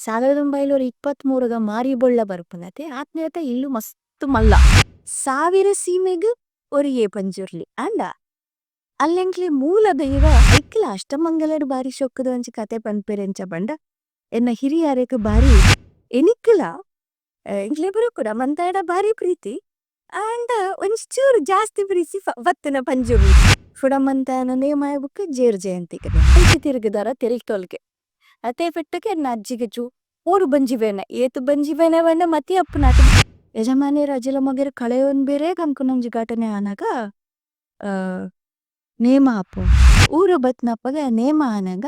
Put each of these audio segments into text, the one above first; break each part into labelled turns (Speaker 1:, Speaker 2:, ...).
Speaker 1: 1923 ഗ മാരിബോല്ല ബര്പുനതേ ആത്നേത ഇല്ലു മസ്തു മല്ല। ಸಾವಿര സീമേഗു ഓരിയേ പന്ജുര്ലി അന്ദ അല്ലേന്ക്ലേ മൂല ദൈവ ഐക്ല അശ്തമന്ഗലദു ബാരി ശോക്കുദു അന്ഛി കഥേ പന്പേരേന്ഛ ബന്ദ ഏന്ന ഹിരിയരേകു ബാരി ഏനിക്ല ഏന്ക്ലേ പുര കുദമന്തയദ ബാരി പ്രീതി അന്ദ ഓന്ഛി ജസ്തി പ്രീതി ബത്ഥന പന്ജുര്ലി കുദമന്തയന നേമയ ബുക്ക ജേര് ജയന്തികദ അന്ഛി തിരുഗുദര തേരില്തോല്കേ അഥേ പേത്തകേ ഏന്ന അജ്ജിഗു ഓരു ബന്ജിവേന ഏഥു ബന്ജിവേന വന്ദ മതി അപ്പുനതേ। യജമനേ രജില മഗേരു കലയോന്ബേരേ കന്കുനന്ജി ഗതനേ അനഗ നേമ അപ്പു ഊരു ബത്നപഗ നേമ അനഗ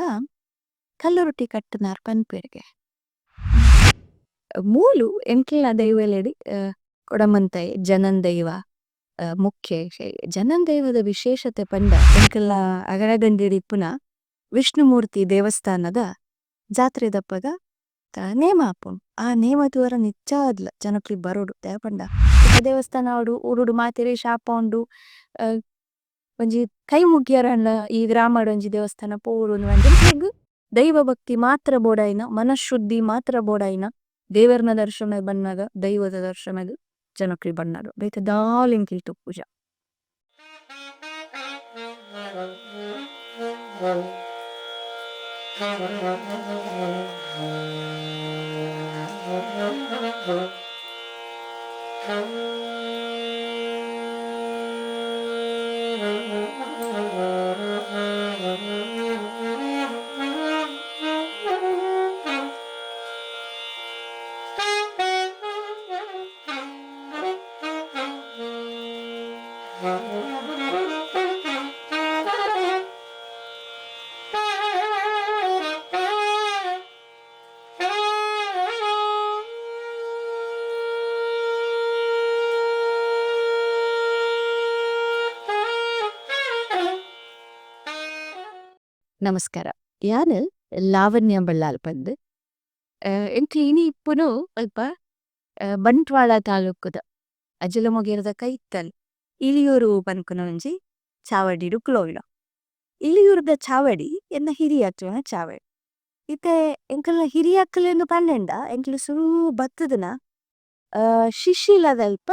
Speaker 1: കല്ലുരുത്തി കത്തുനര് പന്പേരേഗേ। മൂലു ഏന്ക്ലേന ദൈവലേദി കുദമന്തയ ജനന് ദൈവ മുക്കേ ജനന് ദൈവദ വിശേശതേ പന്ദ ഏന്ക്ലേന അഗരഗന്ദിദിപുന വിശ്നുമുര്തി ദേവസ്തനദ ജത്രേദപ്പഗ നേമ അപ്പു। അ നേമ തുവര നിച്ഛാദ്ല ജനക്ലി ബരോദു ദേവപന്ദ ദേവസ്തന ഓദു ഉരുദു മാതേരേ ശപോന്ദു വന്ജി കൈമുഗ്യരന ഇ ഗ്രമദ ദേവസ്തന പോവുദു। ദൈവ ഭക്തി മാത്ര ബോദൈന മനശുദ്ധി മാത്ര ബോദൈന ദേവര്ന ദര്ശന ബന്നഗ ദൈവദ ദര്ശന ജനക്ലി ബന്നഗ ഭേഥ ദാലിന്കില് തുപുജ। നമസ്കര യാന ലാവന്യ ബല്ലല് പന്ദു ഏന്ക്ലേ ഇനി ഇപ്പുനു അല്പ ബന്ത്വല തലുക്കുദ അജുലമോഗേരദ കൈത്തല് ഇലിയുരു പന്പുനന്ജി ഛവദിദു കുലോവില ഇലിയുരുദ ഛവദി ഏന്ന ഹിരിയക്ലേന ഛവദി ഇഥേ ഏന്ക്ലേന ഹിരിയക്ലേന പന്നേന്ദ ഏന്ക്ലേ സുരു ബത്ഥുദന ശിശിലദല്പ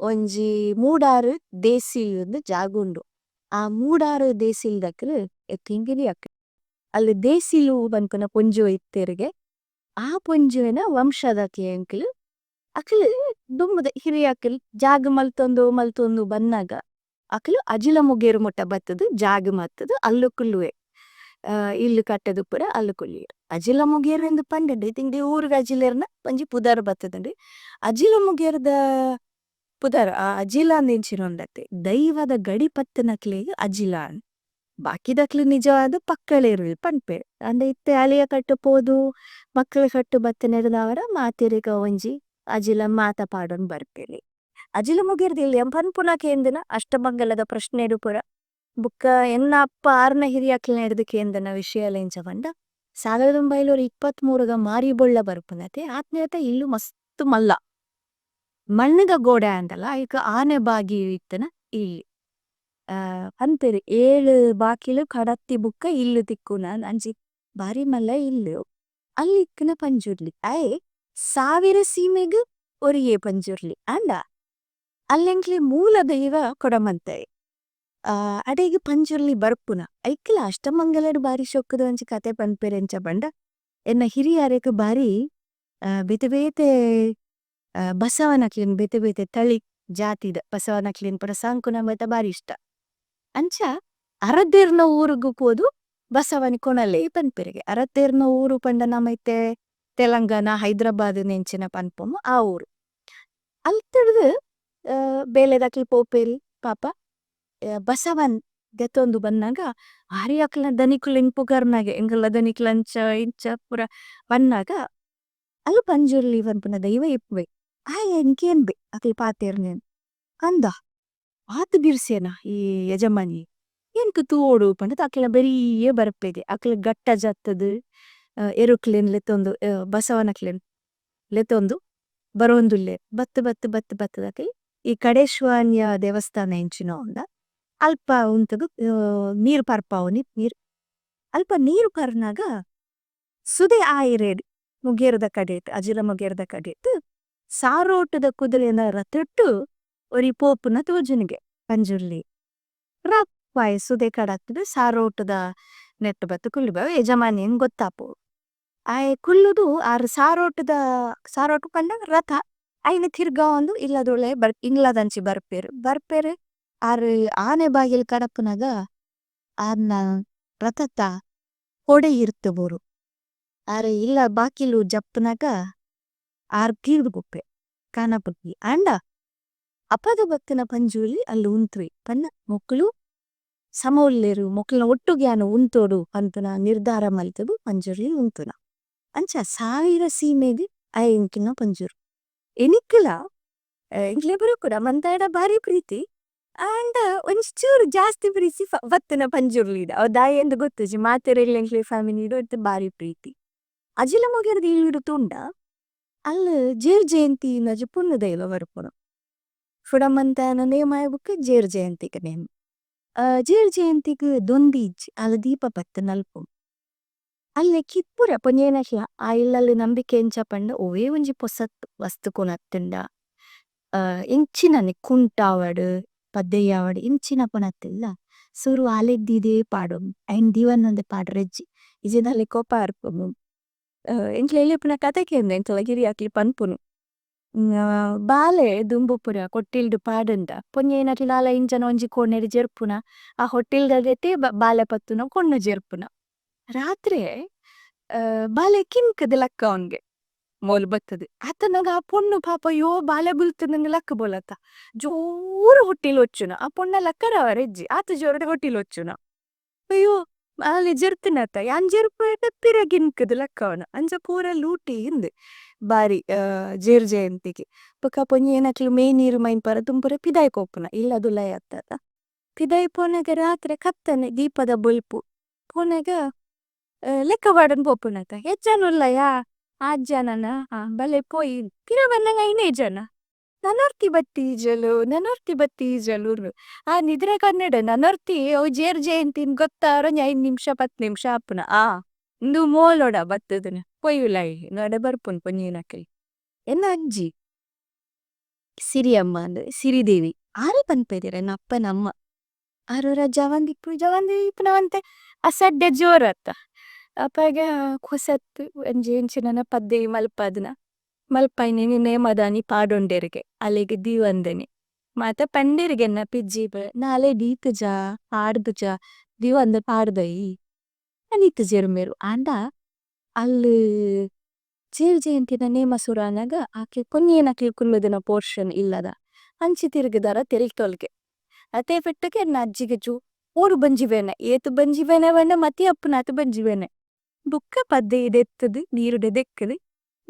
Speaker 1: ഓന്ജി മൂദരു ദേസിലുന്ദു ജഗുന്ദു അ മൂദരു ദേസിലുദക്ലു ഏന്ക്ലേന ഹിരിയക്ലേ അല്ലു ദേസിലു പന്പുന പോന്ജു ഇത്തേരുഗേ അ പോന്ജുവേന വമ്ശദക്ലേ ഏന്ക്ലേ അക്ലു ദുമ്മുദ ഹിരിയക്ലേ ജഗു മല്ഥോന്ദു മല്ഥോന്ദു ബന്നഗ അക്ലു അജുലമോഗേരു മുത്ത ബത്ഥുദു ജഗു മത്ഥുദു അല്ലു കുല്ലുവേ ഇല്ലു കത്തദുപുര അല്ലു കുല്ലുവേ അജുലമോഗേരു ഏന്ദു പന്ദേന്ദു ഇഥിന്ദി ഊരുഗ അജിലേര്ന പന്ജി പുദരു ബത്ഥുദുന്ദു അജുലമോഗേരുദ പുദരു അജിലന്ദിന്ഛിനോന്ദത്തേ ദൈവദ ഗദിപത്തനക്ലേഗു അജിലന് ബകിദക്ലു നിജവദു പക്കലേരു പന്പേരു അന്ദ ഇത്തേ അലിയ കത്തു പോദു മക്കള കത്തു ബത്ഥനേദനവര മാതിരിക ഓന്ജി അജില മാത പദോന് ബര്പേലി അജിലമോഗേരുദ ഇല്ലി അമ്പന്പുന കേന്ദിന അശ്തമന്ഗലദ പ്രശ്നേദുപുര ബുക്ക ഏന്ന അപ്പ അര്ന ഹിരിയക്ലേന ഏദു കേന്ദിന വിശയലേന്ഛ വന്ദ 1923 ഗ മാരിബോല്ല ബര്പുനതേ ആത്നേത ഇല്ലു മസ്തു മല്ല മന്നിദ ഗോദ അന്ദല ഐക ആനേ ബഗി ഇത്തന ഇല്ലി പന്പേരു ഏലു ബകിലു കദത്തി ബുക്ക ഇല്ലു തിക്കുന അന്ജി ബരി മല്ല ഇല്ലു അല്ലി ഇക്കന പന്ജുര്ലി ഐ ಸಾವಿര സീമേഗു ഓരിയേ പന്ജുര്ലി അന്ദ അല്ലേന്ക്ലേ മൂല ദൈവ കോദമന്തേ അദേഗു പന്ജുര്ലി ബര്പുന ഐക്ല അശ്തമന്ഗലദു ബാരി ശോക്കുദു അന്ജി കഥേ പന്പേരേന്ഛ ബന്ദ ഏന്ന ഹിരിയരേകു ബാരി ബേതേ ബേതേ ബസവനക്ലേന ബേതേ ബേതേ തലി ജാതിദ ബസവനക്ലേന പ്രസന്കുന മേത ബാരി ഇശ്ത അന്ഛ അരദേര്ന ഊരുഗു പോദു ബസവനി കോനലേ പന്പേരേഗേ അരദേര്ന ഊരു പന്ദ നമൈതേ തേലന്ഗന ഹൈദരബാദു നേന്ഛിന പന്പുമു അ ഊരു അല്ഥേദു ബേലേദക്ലി പോപേരി പാപ ബസവന് ഗേഥോന്ദു ബന്നഗ ഹരിയക്ലേന ധനികുലേന പുഗര്നഗേ ഏന്ഗല ധനികുല അന്ഛ ഇന്ഛ പുര ബന്നഗ അല്ലു പന്ജുര്ലി പന്പുന ദൈവ ഇപ്പുവേ അയ ഏന്കേന്ബേ അകല് പാതേര്നേന് അന്ദ ആഥു ബിര്സേന ഇ യജമനി ഏന്കു തുവോദു പന്ദിഥ അകില ബേരിയേ ബര്പേഗേ അകില ഗത്ത ജഥദു ഏരുക്ലേന ലേഥോന്ദു ബസവനക്ലേന ലേഥോന്ദു ബരോന്ദുലേ ബത്ഥു ബത്ഥു ബത്ഥു ബത്ഥു അകില് ഇ കദേശ്വന്യ ദേവസ്തന ഇന്ഛിനോ അന്ദ അല്പ ഉന്ഥുഗു നീരു പര്പവുനി നീരു അല്പ നീരു പര്നഗ സുദേ ആയിരേദു। മുഗേരദ കദേത് അജില മുഗേരദ കദേത് സാരോതുദ കുദ്രേന രഥത്തു ഓരി പോപുന തോജുനുഗേ പന്ജുര്ലി। രപ്പൈ സുദേ കദഥുദു സാരോതുദ നേത്തുബത്തു കുല്ലുബ ഏജമനിയന് ഗോത്തപു। അയ കുല്ലുദു അര് സാരോതുദ, സാരോതു പന്ദ രഥ ഐന തിര്ഗവന്ദു ഇല്ലദുലേ ഇന്ഗ്ലദന്ഛി ബര്പേരു। ബര്പേരു അര് ആനേ ബഗില് കദപുനഗ അര്ന രഥത്ത കോദേ ഇര്ഥുബുരു। അര് ഇല്ല ബകിലു ജപ്പുനഗ അര് തിര്ഗുപേ കനപുകി। അന്ദ അപഗബത്തിന പന്ജുര്ലി അല്ലു ഉന്ത്വേ। പന്ന മോകുലു സമോല്ലേരു മോകുലുന ഓത്തുഗ്യന ഉന്തോദു പന്പുന നിര്ദരമല്തദു പന്ജുര്ലി ഉന്തുന। അന്ഛ സാവിര സീമേഗു അയ ഇന്കിന പന്ജുര്। ഏനിക്കില ഇന്ക്ലേബുരു കുദ മന്തയദ ബരി പ്രീതി। അന്ദ ഉന്ഛുരു ജസ്തി പ്രീതി ബത്തിന പന്ജുര്ലി ഇദ। അവദയ ഏന്ദു ഗോത്തുജി മാതേരേലേ ഇന്ക്ലേ ഫമിലി ഇദു ഏത്തു ബരി പ്രീതി। അജില മോഗേരദി ഇല്ലുദു തുന്ദ അല്ലു ജേര് ജയന്തി നജു പുന്നു ദൈവ വര്പുന। ഫുദമന്തയന നേമയബുക്കു ജേര് ജയന്തിക നേമ। ജേര് ജയന്തിക ദോന്ദിജ് അല്ല ദീപ പത്തു നല്പു। അല്ല കിപ്പുര പോന്ജേനക്ല അയില്ലലു നമ്ബികേ ഏന്ഛപന്ദ ഓവേ ഉന്ജി പോസഥ് വസ്തുകുനഥുന്ദ। ഇന്ഛിനനേ കുന്തവദു, പദ്ദേയവദു, ഇന്ഛിന പോനഥുല്ല। സുരു അലേഗ്ദിദേ പദുമ്, ഐന് ദിവനന്ദ പദ്രേജി। ഇജിനലേ കോപര്പുമു। ഇന്ക്ലേ ഇലേപുന കഥകേന്ദ ഇന്ക്ല ഗിരിയക്ലി പന്പുനു। ഭലേ ദുമ്ബുപുര കോത്തില്ദു പദുന്ദ। പോന്ജേനക്ല അല്ല ഇന്ഛന ഉന്ജി കോനേദു ജേര്പുന। അ ഹോതേല്ദ ഗതി ബലേ പത്തുന കോന്നു ജേര്പുന। രത്രേ ബലേ കിന്കദു ലക്ക ഓന്ഗേ। മോലു ബത്തദു। അഥനഗ പോന്നു പാപ യോ ബലേ ബുല്ഥുനു ലക്ക ബോലഥ। ജോരു ഹോതേല് ഓഛുന। അ പോന്ന ലക്കര വരേജി। ആഥ ജോരുദു ഹോതേല് ഓഛുന। അയ്യോ ബലേ ജേര്ഥുനഥ। ജന് ജേര്പുഏത പിര കിന്കദു ലക്ക ഓന। അന്ജ പൂര ലൂതി ഇന്ദു। ഭരി ജേര് ജയന്തികി। പക്ക പോന്ജേനക്ല മേഇനീരു മൈന്പര ദുമ്ബുര പിദൈപോപുന। ഇല്ലദുല യഥത। പിദൈപോനഗ രത്രേ കഥനേ ദീപദ ബുല്പു। പോനഗ ലേക്ക വദന് പോപുനഥ। ഏഛനുല്ലയ। ആജനന। ഭലേ പോയി। പിര വന്നന്ഗ ഇനേ ജന। നനോര്ഥി ബത്തി ജലു। നനോര്ഥി ബത്തി ജലു। ആ നിദ്രേ കന്നേദ നനോര്ഥി ഓ ജേര് ജയന്തിന് ഗോഥ അര നൈന് നിമ്സ പഥ് നിമ്സ അപ്പുന। ആ ഇന്ദു മോലോദ ബത്തദുന। പോയുലൈ। നദ ബര്പുന് പോന്ജേനക്ലി। ഏന്ന അജ്ജി। സിരി അമ്മ। സിരി ദേവി। ആര പന്പേദിര നപ്പ നമ്മ। അരോര ജവന്ദി ഇപ്പു ജവന്ദി ഇപ്പു നവന്തേ। അസദ്ദേ ജോരഥ। അപഗ കോസഥു ജേന്ഛിനന പദ്ദേ മല്പദുന। മല്പൈനേനി നേമദനി പദോന്ദേരിഗേ। അലേഗേ ദിവന്ദേനി। മത പന്ദേരിഗേ ന പിജ്ജിബേ। നലേ ദീഥുജ। പദുജ। ദിവന്ദ പദുദൈ। അനിഥു ജേരുമേരു। അന്ദ അല്ലു ജേര് ജേന്തിന നേമ സുരനഗ അകേ പോന്ജേനക്ലി കുല്ലുദുന പോര്തിഓന് ഇല്ലദ। അന്ഛി തിരുഗുദര തേലിഥോല്ഗേ। അഥേ പേത്തകേ ന അജ്ജിഗേ ജോ। ഓദു ബന്ജിവേനേ। ഏഥു ബന്ജിവേനേ വന്ദ മതി അപ്പുന അഥു ബന്ജിവേനേ। ഭുക്ക പദ്ദേ ഇദേഥുദു। നീരുദേ ദേക്കിദു।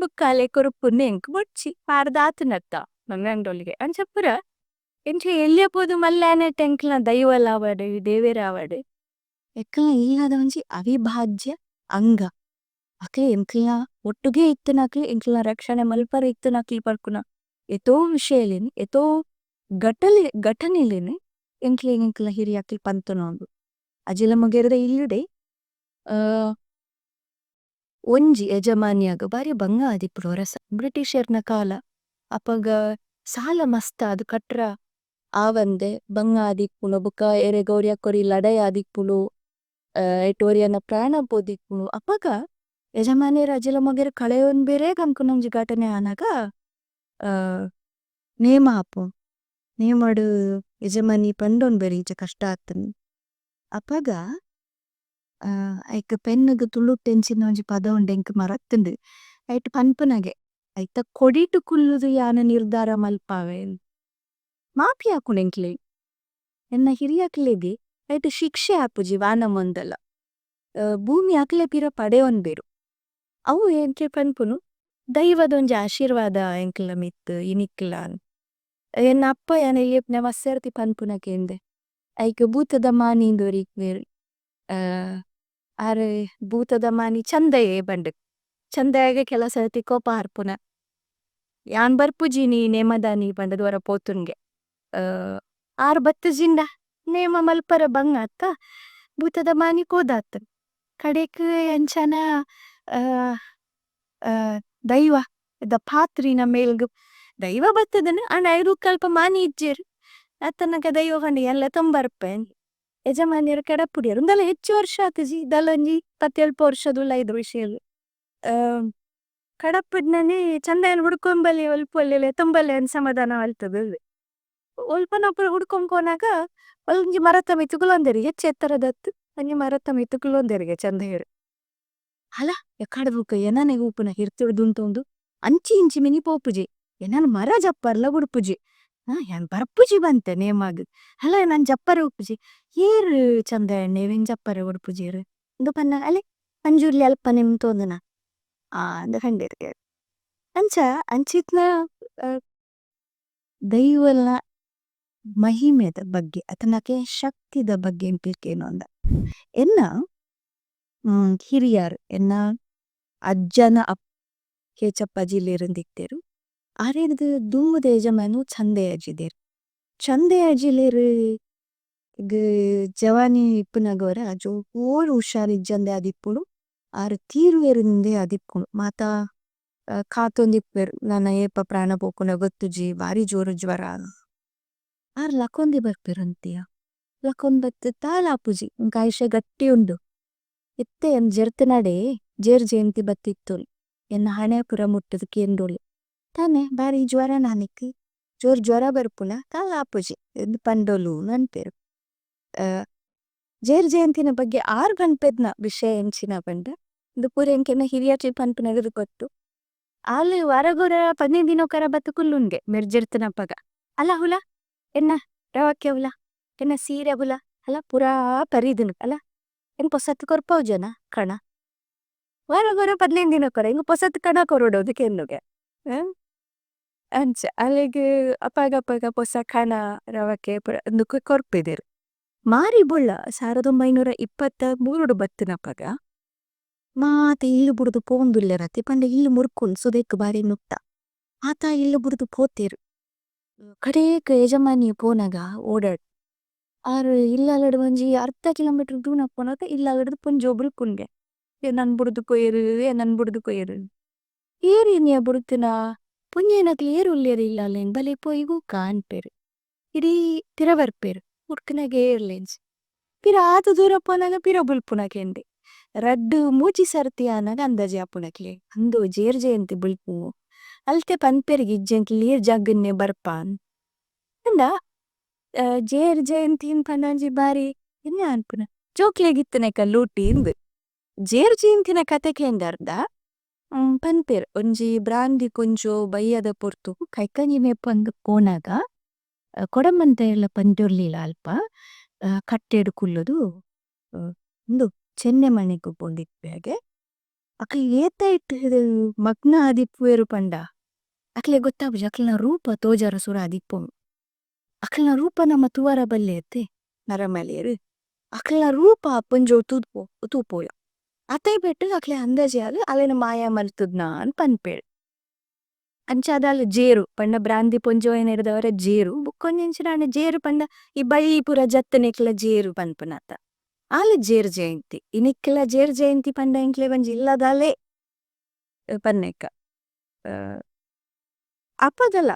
Speaker 1: ഭുക്ക അലേ കോരുപുനേ ഏന്കു ബോത്ഛി। പദുദാഥുനഥ। നന്ഗന്ദോലിഗേ। അന്ഛപ്പുര। ഏന്ഛി ഏല്ലിഅ പോദു മല്ലന തേന്ക്ലന ദൈവലവദു। ദേവേരവദു। ഏക്ല ഇല്ലദ വന്ജി അവിഭജ്യ അന്ഗ। അകേ ഏന്ക്ല ഓത്തുഗേ ഇഥുനക്ലി ഏന്ക്ല രക്ശനേ മല്പര ഇഥുനക്ലി പര്പുന। ഏതോ വിശേലിനി। ഏതോ ഗതലി ഗതനിലിനി। ഏന്ക്ല ഏന്ക്ല ഹിരിയക്ലി പന്ഥുനോന്ദു। അജില മുഗേരദ ഇല്ലുദേ। ഓന്ജി ഏജമനിയഗ ബരി ബന്ഗ അദിപുന രസ। ഭ്രിതിശേര്ന കാല। അപഗ സാല മസ്ത അദു കത്ര। അവന്ദേ ബന്ഗ അദിപുന। ഭുക്ക ഏരേ ഗോരിഅ കോരി ലദയ അദിപുന। ഏതോരിഅന പ്രന പോദിപുന। അപഗ ഏജമനിയര അജില മുഗേര കലയോന്ബേരേ ഗന്കുനോന്ജി ഗതനേ അനഗ। നേമ അപു। നേമദു ഏജമനി പന്ദോന്ബേരേ ഇന്ഛ കസ്ത അഥുന്। അപഗ ഐക പേന്നഗ തുലുത് ഏന്ഛിനോന്ജി പദോന്ദേ ഏന്ക മരഥുന്ദു। ഐത പന്പുനഗേ। ഐത കോദിതു കുല്ലുദു യാന നിര്ദര മല്പവേന്। മാപിഅ കുനേന്ക്ലേ। ഏന്ന ഹിരിയക്ലേഗേ ഐത ശിക്ശേ അപുജി വന മന്ദല। ഭുമി അക്ലേ പിര പദേയോന്ബേരു। അവു ഏന്കേ പന്പുനു। ദൈവദോന്ജ അശിര്വദ ഏന്ക്ല മിതു ഇനിക്ലന്। ഏന്ന അപ്പ യാന ഇല്ലേപ്ന വസേര്തി പന്പുനഗേ ഏന്ദേ। ഐക ബുതദ മാനി ഇന്ദോരിക്വേരു। Are ബുതദ Mani ഛന്ദയേ Bandhu. ഛന്ദയഗ കേലസരതി കോപ ഹര്പുന। യാന് ബര്പുജിനി നേമദനി ബന്ദുദ്വര പോതുന്ഗേ। ആര് ബത്തുജിന്ദ നേമ മല്പര ബന്ഗത। ഭുതദ മാനി കോദഥു। കദേകു ഏന്ഛന। ദൈവ ദ പത്രിന മേല്ഗു ദൈവ ബത്ഥദനു അന്ദ ഐരുകല്പ മാനി ഇജ്ജേരു അത്തനക ദൈവ പന്ദി ഏന്ല തോമ്ബര്പേന് ഏജമന്ജേരു കദപുദിഏരു ഉന്ദല ഹേഛു വര്ശ അതിജി ദലന്ജി പത്യല്പ വര്ശദുല ഇദു വിശേലു। കദപുദ്നനേ ഛന്ദയന് ഹുദ്കോമ്ബലി ഉല്പോലേലേ തോമ്ബലേ അന്സമദന വല്ഥുദു। ഉല്പനപുര ഹുദ്കോമ്ബോനഗ ഉന്ജി മരതമിഥു കുലോന്ദേരി ഹേഛു ഏത്തരദത്തു ഉന്ജി മരതമിഥു കുലോന്ദേരി ഛന്ദയേരു। അല ഏകദബുക ഏനനേ ഉപുന ഹിര്ഥുദുന്തോന്ദു അന്ഛി ഇന്ഛി മിനി പോപുജി ഏനന മര ജപ്പര്ല ഗുദുപുജി ഏന ബര്പുജി ബന്തേ നേമഗു അല ഏനന ജപ്പര ഉപുജി ഏരു ഛന്ദയനേ ഏവേന് ജപ്പര ഗുദുപുജി ഏരു ഉന്ദു പന്ന അലേ പന്ജുര്ലി അല്പനേ ഉന്തോന്ദുന അന്ദ കന്ദേരിഗേ। അന്ഛ അന്ഛിത്ന ദൈവല മഹിമേദ ബഗ്ഗേ അഥനകേ ശക്തിദ ബഗ്ഗേ ഏന്കില്കേനോന്ദ। ഏന്ന ഹിരിയര് ഏന്ന അജ്ജന കേഛപ്പജിലേരുന്ദിഥേരു അരേദു ദുമ്മുദേ ജമനു ഛന്ദയജിദേരു। ഛന്ദയജിലേരു ജവനി ഇപ്പുനഗോര അജോ ഓരു ഉശരി ജന്ദേ അദിപ്പുനു അരു തീരുവേരുന്ദേ അദിപ്പുനു। മാത കാഥോന്ദിപ്പേരു നന ഏപ പ്രനപോപുന ഗോത്തുജി ബരി ജോരു ജ്വര। അരു ലകോന്ദി ബര്പേരുന്തിയ ലകോന്ദത്തു തലപുജി ഉന്ക ഐശ ഗത്തി ഉന്ദു। ഇത്തേ ഏന് ജേര്ഥനദേ ജേര് ജേന്തി ബത്തിഥുലു ഏന്ന ഹനേ പുര മുത്തുദു കേന്ദുലു। തനേ ബരി ജ്വര നനികി ജോരു ജ്വര ബര്പുന തലപുജി ഏന്ദു പന്ദോലു നന്പേരു। ജേര് ജേന്തിന ബഗ്ഗേ ആര് പന്പേദ്ന വിശയ ഏന്ഛിന പന്ദ। ഉന്ദു പുര ഏന്കേന ഹിരിയത്ലി പന്പുന ഗുദു കോത്തു। ആലു വരഗുര പന്നേദിനോകര ബത്തുകുലുന്ഗേ മേര് ജേര്ഥനപഗ। അല ഹുല ഏന്ന രവക്യ ഹുല ഏന്ന സീര ഹുല അല പുര പരിദുനു അല ഏന് പോസഥു കോര്പവുജന കന। വരഗുര പന്നേദിനോകര ഏന്ഗു പോസഥു കന കോരോദോദു കേന്ദുഗേ। അന്ഛ അലേഗു അപഗ അപഗ പോസ കന രവക്യ പുര ഉന്ദു കോര്പേദേരു। മാരി ബോല്ല 1923 ബത്തുനപഗ മാത ഇല്ലു ബുദുദു പോന്ദുലേരതി പന്ദ ഇല്ലു മുര്കുന് സുദേക് ബരി നുക്ത। മാത ഇല്ലു ബുദുദു പോതേരു। കദേക് ഏജമനി പോനഗ ഓദദ്। ആരു ഇല്ലലദു വന്ജി അര്ഥ കിലോമേതേര് ദുന പോനഗ ഇല്ലലദു പുന്ജോബുല് കുന്ഗേ। ഏനന് ബുദുദു കോയേരു ഏനന് ബുദുദു കോയേരു। ഏരി നിയ ബുദുഥുന പുന്ജേനകല് ഏരു ഉല്ലേരു ഇല്ലലേന് ബലേ പോയിഗു കാന്പേരു। ഇദി പിരവര്പേരു ഉത്കനഗേ ഏര്ലേന്സ്। പിര ആഥു ദുര പോനഗ പിരബുല്പുന കേന്ദേ। രദ്ദു മുജി സര്ഥിയനഗ അന്ദജയപുനകിലേ। അന്ദോ ജേര് ജേന്തി ബുല്പു। അല്തേ പന്പേരിഗി ജേന്കില് ഏര് ജഗുനേ ബര്പന്। അന്ദ ജേര് ജേന്തി പനന്ജി ബരി ഏന്ന അന്പുന। ജോക്ലേഗിഥനേക ലൂതി ഇന്ദു। ജേര് ജേന്തിന കഥേ കേന്ദര്ദ പന്പേരു। ഉന്ജി ബ്രന്ദി പുന്ജോ ബൈയദ പോര്ഥു കൈകന്ജിമേ പന്ദു പോനഗ। കോദമന്തേല പന്ജുര്ലില അല്പ കത്തേദു കുല്ലുദു। ഇന്ദു ഛേന്നേ മനികു പോന്ദിഥ്പേഅഗേ। അകില് ഏഥ ഇത്ഥു മഗ്ന അദിപ്വേരു പന്ദ। അകിലേ ഗോഥപുജ അകില്ന രൂപ തോജര സുര അദിപ്പുനു। അകില്ന രൂപ നമ തുവര ബല്ലേതേ നരമലേരു। അകില്ന രൂപ പുന്ജോ തുപോല। അഥൈ ബേത്തു അകിലേ അന്ദജയലു അലേന മായ മല്ഥുദ്നാന് പന്പേരു। അന്ഛാദാലു ജേരു പന്ദ ബ്രന്ദി പുന്ജോ ഏനേര്ദവര ജേരു। ഭുക്കോന്ജന്ഛിനന ജേരു പന്ദ ഇബൈ പുര ജത്തനേകില ജേരു പന്പുനത। ആലു ജേരു ജേന്തി। ഇനിക്കില ജേരു ജേന്തി പന്ദ ഏന്കിലേ വന്ജി ഇല്ലദലേ പന്നേക। അപഗല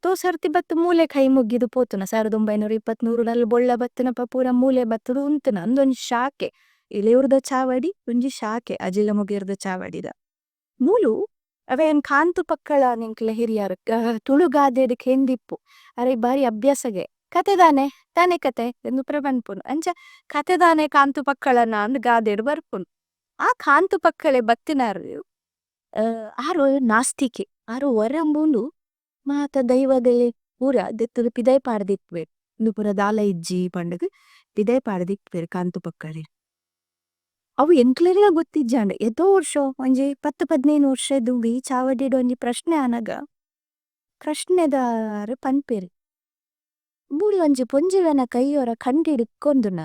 Speaker 1: തോസര്തി ബത്തു മൂലേ കൈ മുഗിദു പോതുന। 1923 ദലു ബോല്ല ബത്തുന പപുര മൂലേ ബത്തുദു ഉന്തുന। അന്ദോന്ജി ശാകേ। ഇലേഉര്ദ ഛവദി ഉന്ജി ശാകേ। അജില മുഗിര്ദ ഛവദിദ। മുലു അവേന് കാന്തു പക്കല നിന്കില ഹിരിയരു। തുലുഗാദേദു കേന്ദിപ്പു। അരേ ബരി അഭ്യസഗേ। കഥേ ദാനേ ദാനേ കഥേ। ഏന്ദു പ്രപന്പുനു। അന്ഛ കഥേ ദാനേ കാന്തു പക്കല നാന്ദു ഗാദേദു ബര്പുനു। ആ കാന്തു പക്കലേ ബത്തുനരു ആരു നാസ്തികേ। ആരു വരമ്ബുനു മാത ദൈവഗലേ പുര ദിഥുദു പിദൈ പര്ദിപ്വേരു। ഇന്ദു പുര ദാല ഇജ്ജി പന്ദുഗു പിദൈ പര്ദിപ്വേരു കാന്തു പക്കലേ। അവു ഏന്കിലേഗ്ല ഗോഥി ജന്ദു। ഏതോ വര്ശോ വന്ജി പത്തു പദ്നേനു വര്ശേ ദുന്ഗി ഛവദിദു വന്ജി പ്രശ്നേ അനഗ। പ്രശ്നേ ദാരു പന്പേരു। മുലു വന്ജി പോന്ജിവന കയ്യോര കന്ദിദു കോന്ദുന।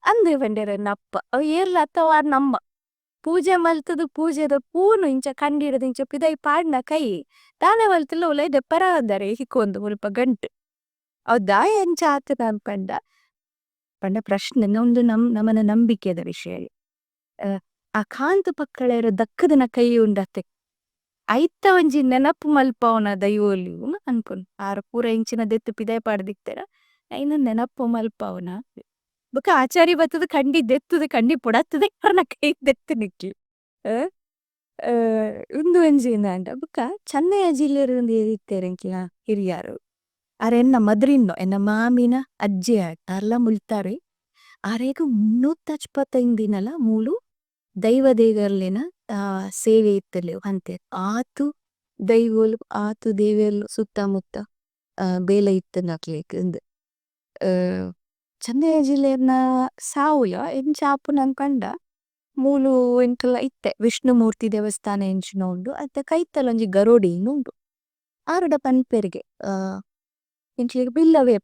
Speaker 1: അന്ദു പന്ദേര നപ്പ। അവു ഏര്ല അഥവ നമ്മ। പൂജ മല്ഥുദു പൂജേദ പൂനു ഇന്ഛ കന്ദിദു ഇന്ഛ പിദൈ പദ്ന കൈ। ദാനേ വല്ഥുലു ഉലൈദേ പരവന്ദരേ ഹികോന്ദു മുലുപ ഗന്തു। അവു ദായ ഇന്ഛ ആഥുന പന്ദ। പന്ദ പ്രശ്നേ നന്ദു നമന നമ്ബികേദ വിശയ। അ കാന്തു പക്കളേര ദക്കദന കൈയുന്ദതേ। ഐഥ വന്ജി നേനപു മല്പവന ദൈവോലു അന്പുന്। ആര പുര ഇന്ഛിനദേത്തു പിദൈ പദദിക്തേര। ഐന നേനപു മല്പവന। ഭുക്ക ആഛരി ബത്ഥദു കന്ദി ದೇത്തുദു കന്ദി പോദഥുദു അര്ന കൈ ദേത്തു നിക്ലു। ഉന്ദു വന്ജി നന്ദ। ഭുക്ക ഛന്നയ ജില്ലേരുന്ദി ഏരിഥേരേന്കില ഹിരിയരു। അര ഏന്ന മദ്രിന്നു, ഏന്ന മാമിന അജ്ജിയ അര്ല മുല്തരേ। അരേഗു മുന്നൂഥ് ദിനല മുലു ദൈവദേവേര്ലേന സേവേ ഇത്ഥലേ വന്തേ। ആഥു ദൈവോലു, ആഥു ദേവേര്ലു സുത്ത മുത്ത ബേല ഇത്ഥനക്ലേക് ഇന്ദു। ഛന്നയ ജില്ലേര്ന സാവുല ഏന്ഛാപുനന് പന്ദ മുലു ഏന്കല ഇത്തേ। വിശ്നുമൂര്തി ദേവസ്തന ഏന്ഛിനോന്ദു। അഥ കൈഥലന്ജി ഗരോദി നുന്ദു। ആരുദ പന്പേരിഗേ। ഏന്ക്ലേഗേ ബില്ലവേ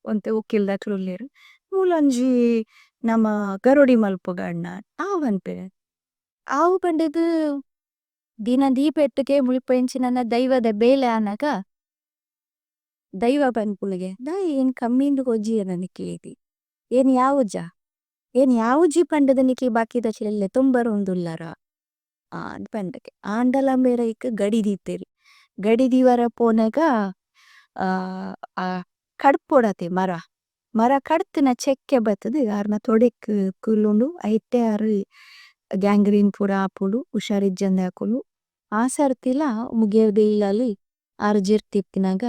Speaker 1: വന്തേ ഉകില്ദ ഥുരുല്ലേരു। മുലു അന്ജി നമ ഗരോദി മല്പുഗദ്ന। ആവ് വന്പേരേ। ആവ് പന്ദേദു ദിന ദീപേത്തുകേ മുല്പ ഏന്ഛിനന ദൈവദ ബേല അനക। ദൈവ പന്പുനഗേ। ദൈ ഏന് കമ്മിന്ദു ഹോജി അന നിക്ലേഗേ। ഏന് യവുജ। ഏന് യവുജി പന്ദേദു നിക്ലേ ബകിദ ഛിലേലേ തുമ്ബരുന്ദുല്ലര। പന്ദേദു। ആന്ദല മേരേഇക്കു ഗദി ദിതേരു। ഗദി ദിവര പോനേഗ കദ്പോദതേ മര। മര കദ്തിന ഛേക്കേ ബത്ഥദു അര്ന തോദേക് കുലുന്ദു। ഐത്തേ അരു ഗന്ഗ്രേനെ പുര അപുദു। ഉശരിജന്ദകുലു। ആസര്തില മുഗേര്ദേ ഇല്ലലു അര്ജിര്തിപ്നഗ।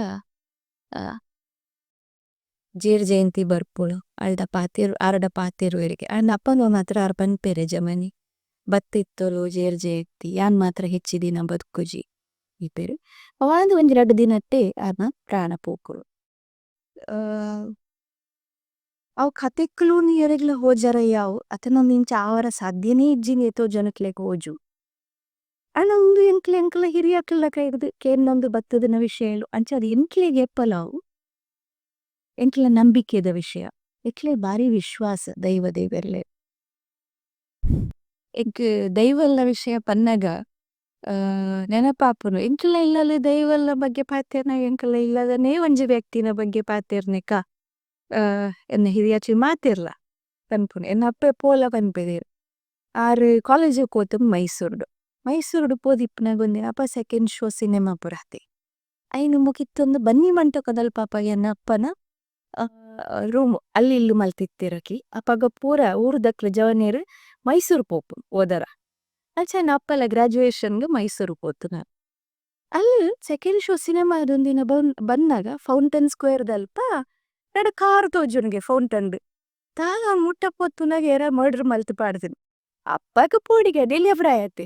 Speaker 1: ജേര്ജയന്തി ബര്പുലു। അല്ദ പാതിരു, അരദ പാതിരു ഏരികേ। അര്ന അപ്പന്ഗ മത്ര അര്പന്പേരേ ജമനി। ബത്തിഥലു ജേര്ജയന്തി। ജന് മത്ര ഹേഛിദിന ബദ്കുജി। ഇപേരു। അവന്ദു വന്ജിരദു ദിനത്തേ അര്ന പ്രനപോകുലു। അവു കഥേകുലു നി ഏരേഗ്ല ഹോജര യവു। അഥന നിന്ഛ അവര സധ്യനേ ഇജ്ജിനി ഏതോ ജനക്ലേഗ ഹോജു। അന ഉന്ദു ഏന്ക്ലേ ഏന്ക്ലേ ഹിരിയക്ല കൈരുദു। കേന്നോന്ദു ബത്ഥദുന വിശയലു। അന്ഛ അദി ഏന്ക്ലേഗേ ഏപ്പലവു। ഏന്ക്ലേ നമ്ബികേദ വിശയ। ഏന്ക്ലേ ബരി വിശ്വസ ദൈവ ദേവേര്ലേ। ഏന്ക്ലേ ദൈവല്ല വിശയ പന്നഗ। നേനപപുനു। ഏന്ക്ലേ ഇല്ലലു ദൈവല്ല ബഗ്ഗേ പാതേര്ന। ഏന്ക്ലേ ഇല്ലല നേവന്ജി വ്യക്തിന ബഗ്ഗേ പാതേര്നേക। ഏന്ന ഹിരിയക്ലി മാതേര്ല। പന്പുനു। ഏന്ന അപ്പേ പോല പന്പേരേരു। ആരു ചോല്ലേഗേ കോതുമ് മ്യ്സോരേദു। മ്യ്സോരേദു പോദിപ്ന ഗുന്ദിന അപ്പ second show cinema പുരതേ। ഐനു മുകിഥോന്ദു ബന്നി മന്തകദല് പാപ ഏന്ന അപ്പന രുമു। അല്ലി ഇല്ലു മല്തിഥിരകി। അപ്പഗ പുര ഊരുദക്ല ജവനേരു മ്യ്സോരേ പോപു ഓദര। അല്ഛ ഏന്ന അപ്പല ഗ്രദുഅതിഓന്ഗു Mysore പോതുന। Allu second show cinema അദുന്ദിന ബന്നഗ fountain square ദല്പ। രദ car തോജുന്ഗേ ഫോഉന്തൈന് ദു। ഥല മുത്ത പോതുന ഗേര മുര്ദേര് മല്ഥു പദുദിനു। അപ്പഗ പോദിഗ നേലിഅബ്രയതേ।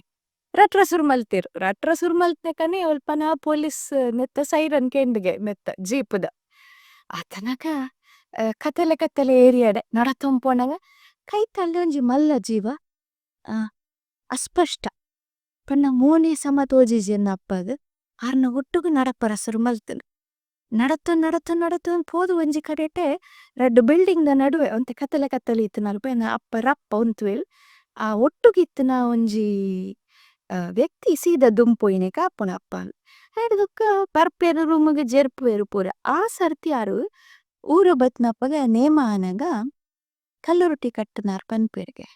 Speaker 1: രത്രസുര് മല്തേരു। രത്രസുര് മല്തേകനേ ഉല്പന പോലിചേ നേത്ത സിരേന് കേന്ദിഗേ നേത്ത ജീപുദ। അഥനഗ കഥേലേ കഥേലേ അരേഅദ നദഥോമ്പുനഗ കൈഥ അല്ലോന്ജി മല്ല ജീവ। അസ്പശ്ത। പന്ന മോനേ സമതോജിജി ഏന്ന അപ്പഗ। അര്ന ഓത്തുഗു നദപരസുര് മല്ഥുനു। നദഥു നദഥു നദഥു പോദു വന്ജി കദേതേ രദ്ദു ബുഇല്ദിന്ഗ് ദ നദുവേ। ഓന്ഥേ കഥേലേ കഥേലേ ഇഥനല്പ ഏന്ന അപ്പ രപ്പ ഉന്ഥുവേല്। ഓത്തുഗു ഇഥന വന്ജി വേക്തി സീദ ദുമ്പോയിനേക അപ്പുന അപ്പന। ഹൈദുദുക്ക പര്പേരു രുമുഗു ജേര്പുവേരു പുര। ആസര്തി അരു ഊരുബത്നപഗ നേമ അനഗ കല്ലുരുതി കത്തുനര് പന്പേരുഗേ।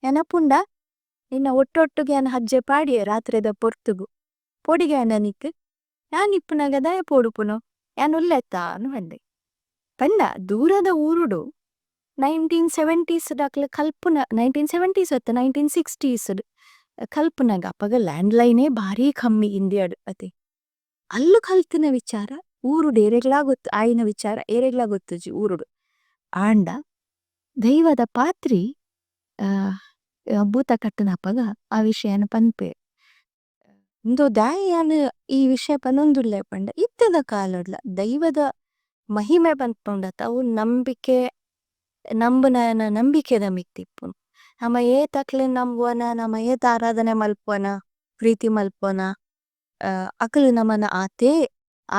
Speaker 1: ഏനപുന്ദ നിന്ന ഓത്തോത്തുഗേ അന ഹജ്ജേ പാദിയേ രത്രേദ പോര്തുഗു। പോദിഗേ അന നികു। ജാന് ഇപ്പുനഗ ദയ പോദുപുനു। ജാന് ഉല്ലേത അനു വേന്ദേ। പന്ന ദുരദ ഊരുദു ১৯৭০സ് ദകല കല്പുന ১৯৭০സ് അത്ത ১৯৬০സ് കല്പുനഗ അപ്പഗ ലന്ദ്ലിനേ ബാരേ കമ്മി ഇന്ദിയദു അഥേ। അല്ലു കല്ഥിന വിഛര ഊരുദു ഏരേഗ്ല ഗോത്തു ആയിന വിഛര ഏരേഗ്ല ഗോത്തു ജി ഊരുദു। ആന്ദ ദൈവദ പത്രി ബൂത കത്തുനപഗ അവിശയന പന്പേരു। ഉന്ദു ദായന ഇ വിശയ പനോന്ദുലേ പന്ദ। ഇഥേദ കാലോദ്ല ദൈവദ മഹിമേ പന്പുന്ദത അവു നമ്ബികേ നമ്ബുനയന നമ്ബികേദ മിത്തിപ്പുനു। നമ ഏതക്ലേ നമ്ബുവന നമ ഏത ആരധനേ മല്പുവന പ്രീതി മല്പുവന അകലു നമന ആതേ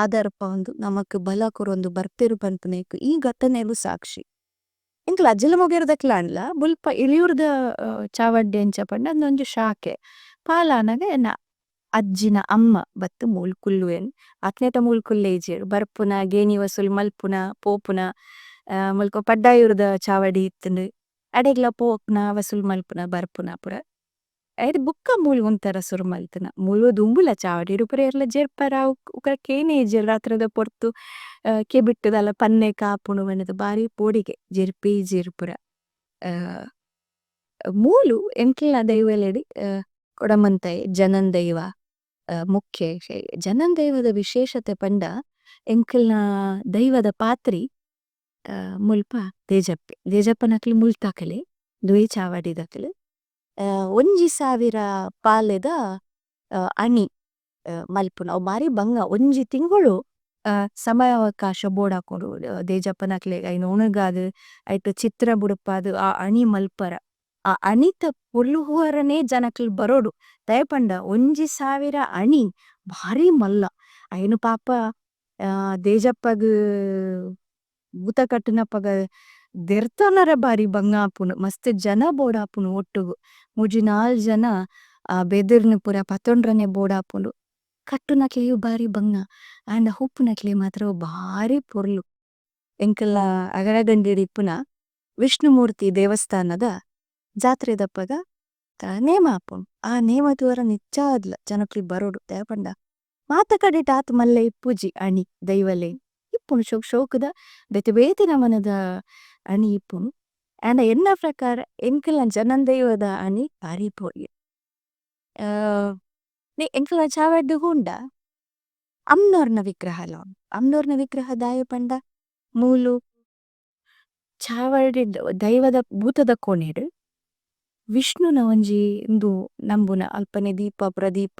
Speaker 1: ആദര്പവന്ദു നമക് ബലകുരുന്ദു ബര്പേരു പന്പുനേകു ഇ ഗത്തനേലു സാക്ശി। ഏന്കല അജിലമോഗേരുദക്ലാന്ല ബുല്പ ഇലിയുര്ദ ഛവദ്ദേന്ഛ പന്ദ അന്ദോന്ജു ശാകേ। പാലനഗ ഏന അജ്ജിന അമ്മ ബത്തു മുല്കുല്ലുവേന്। അത്നേത മുല്കുല്ലേജേരു ബര്പുന ഗേനിവസുല് മല്പുന പോപുന മുല്കോ പദ്ദയുര്ദ ഛവദ്ദിത്തു। അദേഗ്ല പോപ്ന വസുല് മല്പുന ബര്പുന പുര। ഐദു ബുക്ക മുലു ഉന്തര സുരു മല്ഥന। മുലു ദുമ്ബുല ഛവദിദു പുര ഏര്ല ജേര്പര ഉക്ക കേനേ ജേര് രത്രദ പോര്ഥു കേബിത്തദല പന്നേ കാപുനു വനദ ബരി പോദിഗേ ജേര്പി ജേര്പുര। മുലു ഏന്കില്ന ദൈവലേദി കോദമന്തൈ ജനന്ദൈവ മുക്കേ। ജനന്ദൈവദ വിശേശതേ പന്ദ ഏന്കില്ന ദൈവദ പത്രി മുല്പ ദേജപ്പേ। ദേജപ്പ നകലു മുല്തകലേ, ദുവേ ഛവദിദകലു। 1000 പലേദ അനി മല്പുന। ഭരി ബന്ഗ 1 തിന്ഗുലു സമയവകാശ ബോദകോദു। ദേജപ്പ നകലേ ഐന ഉനഗദു, ഐത ഛിത്ര ബുദപദു, അ അനി മല്പര। അ അനിത പോലുഹുവരനേ ജനകലു ബരോദു। ദയപന്ദ 1000 അനി ബരി മല്ല। ഐന പാപ ദേജപ്പഗു ബുതകത്തുനപഗ ദേര്ഥനര ബരി ബന്ഗ അപുനു। മസ്തു ജന ബോദപുനു ഓത്തുഗു। 3-4 ജന ബേദിര്നു പുര പഥോന്ദ്രനേ ബോദപുനു। കത്തുനകലേയു ബരി ബന്ഗ। അന്ദ ഹുപുനകലേയു മത്രവു ബരി പോര്ലു। ഏന്കില്ന അഗരഗന്ദിദിപുന വിശ്നുമൂര്തി ദേവസ്തനദ ജത്രേദപ്പഗ നേമ അപുനു। അ നേമ തുവര നിച്ഛാദ്ല ജനകലു ബരോദു ദയപന്ദ। മാതകദിത ആഥ് മല്ല ഇപ്പുജി അനി ദൈവലേ। ഇപ്പുനു ശോക് ശോകുദ ബേതേ ബേതേ നമനദ അനി ഇപ്പുനു। അന്ദ ഏന്ന പ്രകര ഏന്കില്ന ജനന്ദൈവദ അനി ബരി പോര്ലു। ഏന്കില്ന ഛവദ്ദു ഹുന്ദ അമ്നോര്ന വിഗ്രഹല। അമ്നോര്ന വിഗ്രഹ ദയപന്ദ മുലു ഛവദ്ദിദു ദൈവദ ബുതദ കോനേദു। വിശ്നു നവന്ജി ഇന്ദു നമ്ബുന അല്പനേ ദീപ പ്രദീപ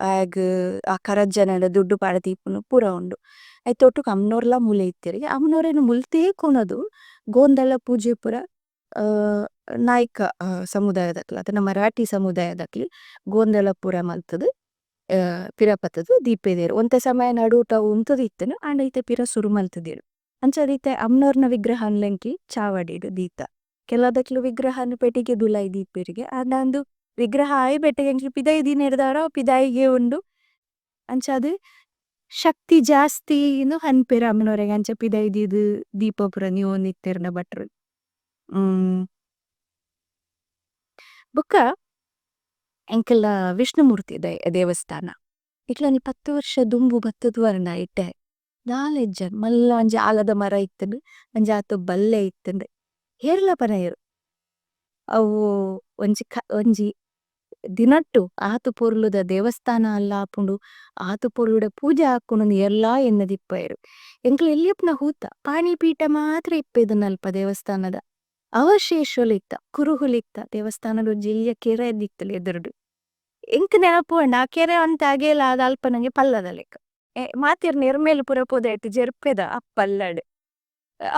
Speaker 1: അഗു അകരജനദ ദുദ്ദു പരദീപുനു പുര ഉന്ദു। ഐഥോതുക് അമ്നോര്ല മുലേ ഇഥേരി। അമ്നോരേനു മുല്തേ കോനദു ഗോന്ദല പൂജേ പുര നൈക സമുദയദക്ല। അഥന മരഥി സമുദയദക്ലി ഗോന്ദല പുര മല്ഥദു പിരപഥദു ദീപേദേരു। ഉന്ഥ സമയ നദുത ഉന്ഥദു ഇഥേനു അന്ദ ഇഥേ പിര സുരു മല്ഥദേരു। അന്ഛ ദിഥേ അമ്നോര്ന വിഗ്രഹന് ലേന്കി ഛവദ്ദിദു ദീത। കേലദക്ലു വിഗ്രഹനു പേതികേ ദുലൈ ദീപേരിഗേ। അന്ദ അന്ദു വിഗ്രഹ അയ്ബേതേ ഏന്കില് പിദൈ ദിനേര്ദര പിദൈഗേ ഉന്ദു। അന്ഛ അദു ശക്തി ജസ്തി ഇനു ഹന്പേര അമ്നോരേഗ അന്ഛ പിദൈ ദിദു ദീപപുര നിയോന് ഇഥേര്ന ബത്രു। ഭുക്ക ഏന്കില വിശ്നുമുര്തി ദേവസ്തന। ഇക്ലനി 10 വര്ഷ ദുമ്ബു ബത്ഥുദ്വരന്ദ ഇത്തേ। ദാലേജന് മല്ല അന്ജ അലദ മര ഇത്ഥിന്ദു। അന്ജ അഥു ബല്ലേ ഇത്ഥിന്ദു। ഹേര്ല പനയേരു। അവു ഓന്ജി ദിനത്തു ആഥു പോരുലുദ ദേവസ്തന അല്ല അപുന്ദു। ആഥു പോരുലുദ പൂജ അക്കുനു ഏര്ല ഏന്ന ദിപ്പയേരു। ഏന്കില ഏല്ലിപ്ന ഹൂത। പാനി പീത മാത്ര ഇപ്പേദുനല്പ ദേവസ്തനദ। അവശേശോലിത്ത, കുരുഹുലിത്ത ദേവസ്തനദ ജില്യ കേര ദിത്തലേ ദുരുദു। ഏന്കിന അപുന്ദ കേര അന്ത അഗേല അദല്പനന്ജ പല്ലദലേക। മാതിര് നേര്മേലു പുരപോദൈതി ജേര്പേദ അപ്പല്ലദു।